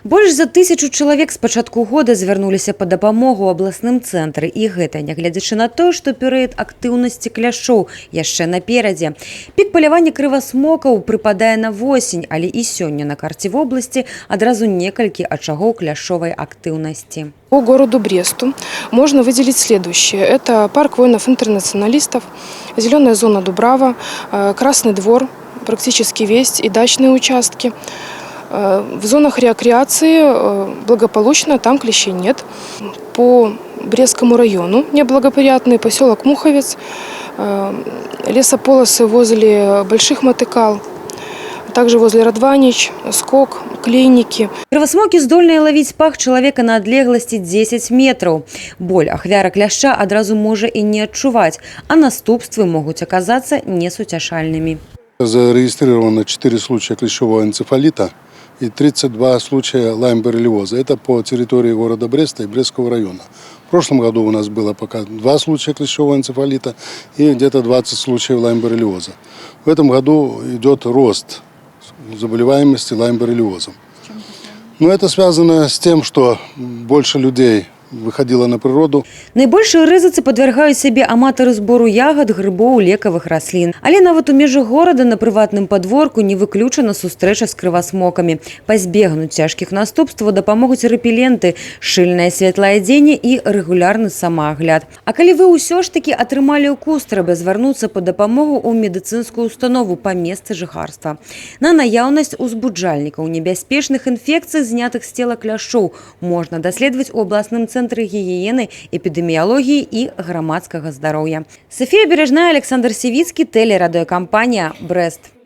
Больш за 1000 чалавек з пачатку года звярнуліся па дапамогу ў абласным цэнтры. І гэта нягледзячы на тое, што перыяд актыўнасці кляшчоў яшчэ наперадзе. Пік палявання крывасмокаў прыпадае на восень, але і сёння на карце вобласці адразу некалькі ачагоў кляшчовай актыўнасці. По городу Бресту можно выделить следующее. Это парк воинов-интернационалистов, зеленая зона Дубрава, Красный двор, практически весь, и дачные участки. В зонах рекреации благополучно, там клещей нет. По Брестскому району неблагоприятный поселок Муховец, лесополосы возле Больших Мотыкал, также возле Радванич, Скок, Клейники. Крывасмокі здольныя лавіць пах чалавека на адлегласці 10 метраў. Боль ахвяра кляшча адразу можа і не адчуваць, а наступствы могуць аказацца несуцяшальнымі. Зарегистрировано 4 случая клещевого энцефалита и 32 случая лайм-боррелиоза. Это по территории города Бреста и Брестского района. В прошлом году у нас было пока 2 случая клещевого энцефалита и где-то 20 случаев лайм-боррелиоза. В этом году идет рост заболеваемости лайм-боррелиозом. Но это связано с тем, что больше людей выходило на природу. Найбольшай рызыцы падвяргаюць сябе аматары збору ягад, грыбоў, лекавых раслін. Але нават у межах горада на прыватным падворку не выключана сустрэча з крывасмокамі. Пазбегнуць цяжкіх наступстваў дапамогуць рэпеленты, шчыльнае светлае адзенне і рэгулярны самаагляд. А калі вы ўсё ж такі атрымалі укус, трэба звярнуцца па дапамогу ў медыцынскую установу па месцы жыхарства. На наяўнасць узбуджальнікаў небяспечных інфекцый, знятых з цела кляшчоў, можна даследаваць у абласным цэнтры гігіены, эпідэміялогіі і грамадскага здароўя. Сафія Бережная, Аляксандр Сівіцкі, тэлерадыёкампанія «Брэст».